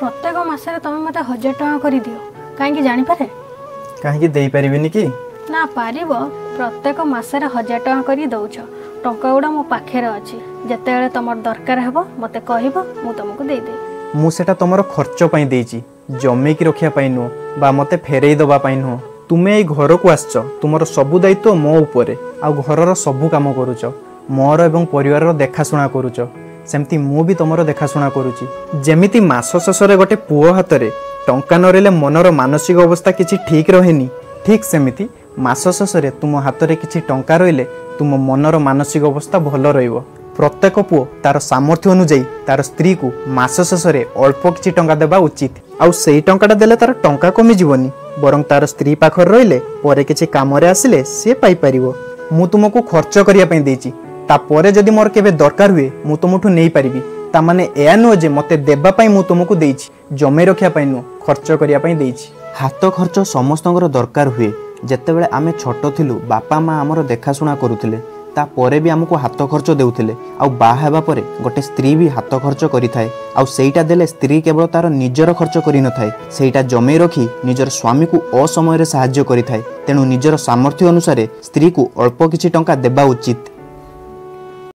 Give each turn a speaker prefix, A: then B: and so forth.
A: ପ୍ରତ୍ୟେକ ମାସରେ ତମେ ମୋତେ 1000 ଟଙ୍କା କରିଦିଅ, କାହିଁକି ଜାଣିପାରେ?
B: କାହିଁକି ଦେଇପାରିବିନି କି?
A: ନା ପାରିବ। ପ୍ରତ୍ୟେକ ମାସରେ 1000 ଟଙ୍କା କରି ଦେଉଛ, ଟଙ୍କା ଗୁଡ଼ା ମୋ ପାଖରେ ଅଛି। ଯେତେବେଳେ ତମର ଦରକାର ହେବ ମୋତେ କହିବ, ମୁଁ ତମକୁ ଦେଇଦେବି।
B: ମୁଁ ସେଟା ତମର ଖର୍ଚ୍ଚ ପାଇଁ ଦେଇଛି, ଜମେଇକି ରଖିବା ପାଇଁ ନୁହଁ ବା ମୋତେ ଫେରେଇ ଦେବା ପାଇଁ ନୁହଁ। ତୁମେ ଏଇ ଘରକୁ ଆସିଛ, ତୁମର ସବୁ ଦାୟିତ୍ୱ ମୋ ଉପରେ, ଆଉ ଘରର ସବୁ କାମ କରୁଛ, ମୋର ଏବଂ ପରିବାରର ଦେଖାଶୁଣା କରୁଛ। ସେମିତି ମୁଁ ବି ତୁମର ଦେଖାଶୁଣା କରୁଛି। ଯେମିତି ମାସ ଶେଷରେ ଗୋଟେ ପୁଅ ହାତରେ ଟଙ୍କା ନ ରହିଲେ ମନର ମାନସିକ ଅବସ୍ଥା କିଛି ଠିକ୍ ରହେନି, ଠିକ୍ ସେମିତି ମାସ ଶେଷରେ ତୁମ ହାତରେ କିଛି ଟଙ୍କା ରହିଲେ ତୁମ ମନର ମାନସିକ ଅବସ୍ଥା ଭଲ ରହିବ। ପ୍ରତ୍ୟେକ ପୁଅ ତାର ସାମର୍ଥ୍ୟ ଅନୁଯାୟୀ ତାର ସ୍ତ୍ରୀକୁ ମାସ ଶେଷରେ ଅଳ୍ପ କିଛି ଟଙ୍କା ଦେବା ଉଚିତ। ଆଉ ସେଇ ଟଙ୍କାଟା ଦେଲେ ତାର ଟଙ୍କା କମିଯିବନି, ବରଂ ତାର ସ୍ତ୍ରୀ ପାଖରେ ରହିଲେ ପରେ କିଛି କାମରେ ଆସିଲେ ସିଏ ପାଇପାରିବ। ମୁଁ ତୁମକୁ ଖର୍ଚ୍ଚ କରିବା ପାଇଁ ଦେଇଛି, ତାପରେ ଯଦି ମୋର କେବେ ଦରକାର ହୁଏ ମୁଁ ତୁମଠୁ ନେଇପାରିବି। ତାମାନେ ଏହା ନୁହଁ ଯେ ମୋତେ ଦେବା ପାଇଁ ମୁଁ ତୁମକୁ ଦେଇଛି, ଜମେଇ ରଖିବା ପାଇଁ ନୁହଁ, ଖର୍ଚ୍ଚ କରିବା ପାଇଁ ଦେଇଛି।
C: ହାତ ଖର୍ଚ୍ଚ ସମସ୍ତଙ୍କର ଦରକାର ହୁଏ। ଯେତେବେଳେ ଆମେ ଛୋଟ ଥିଲୁ ବାପା ମା ଆମର ଦେଖାଶୁଣା କରୁଥିଲେ, ତାପରେ ବି ଆମକୁ ହାତ ଖର୍ଚ୍ଚ ଦେଉଥିଲେ। ଆଉ ବାହା ହେବା ପରେ ଗୋଟେ ସ୍ତ୍ରୀ ବି ହାତ ଖର୍ଚ୍ଚ କରିଥାଏ, ଆଉ ସେଇଟା ଦେଲେ ସ୍ତ୍ରୀ କେବଳ ତାର ନିଜର ଖର୍ଚ୍ଚ କରିନଥାଏ, ସେଇଟା ଜମେଇ ରଖି ନିଜର ସ୍ୱାମୀକୁ ଅସମୟରେ ସାହାଯ୍ୟ କରିଥାଏ। ତେଣୁ ନିଜର ସାମର୍ଥ୍ୟ ଅନୁସାରେ ସ୍ତ୍ରୀକୁ ଅଳ୍ପ କିଛି ଟଙ୍କା ଦେବା ଉଚିତ।